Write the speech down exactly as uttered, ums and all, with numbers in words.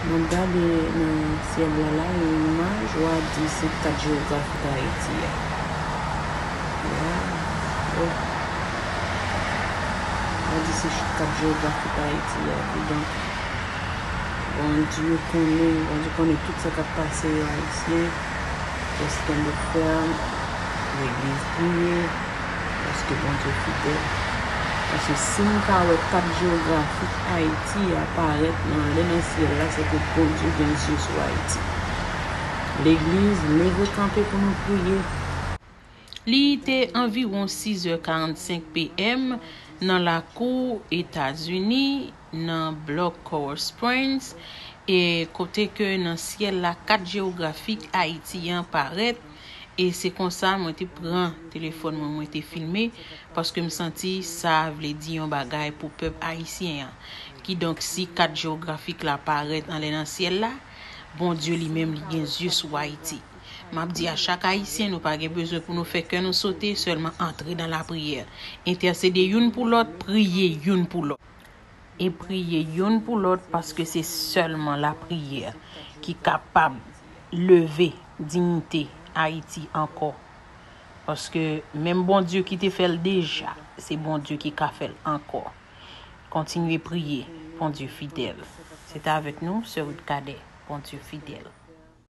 M ap gade nan syèl la la, yon imaj, w a di se kat jewografik Ayiti a. Wow. W a di se kat jewografik Ayiti a. Kidonk, Bondye konnen, Bondye konnen tout sa k ap pase yo, Ayisyen. Rete kenbe fèm, legliz priye, paske Bondye fidèl. Paske si n ka wè kat jewografik Ayiti a parèt nan anlè nan syèl la, se ke Bondye gen zye sou Ayiti. Legliz, leve kanpe pou nou priye. Li te anviwon sis è karannsenk P M nan lakou Etazini, nan blòk Coral Springs, e kote ke nan syèl la, kat jewografik Ayiti an parèt, e se konsa mwen te pran telefòn mwen, mwen te filme, paske m santi sa vle di yon bagay pou pèp ayisyen an. Kidonk, si kat jewografik la parèt anlè nan syèl la, Bondye li menm li gen zye sou Ayiti. M ap di a chak Ayisyen, nou pa gen bezwen pou nou fè kè nou sote, sèlman antre nan lapriyè. Entèsede youn pou lòt, priye youn pou lòt. E priye youn pou lòt, paske se sèlman lapriyè ki kapab leve diyite Ayiti ankò. Paske menm Bondye ki te fè l deja, se Bondye ki ka fè l ankò. Kontinye priye, Bondye fidèl. Se te avèk nou, Sè Ruth Cadet, Bondye fidèl.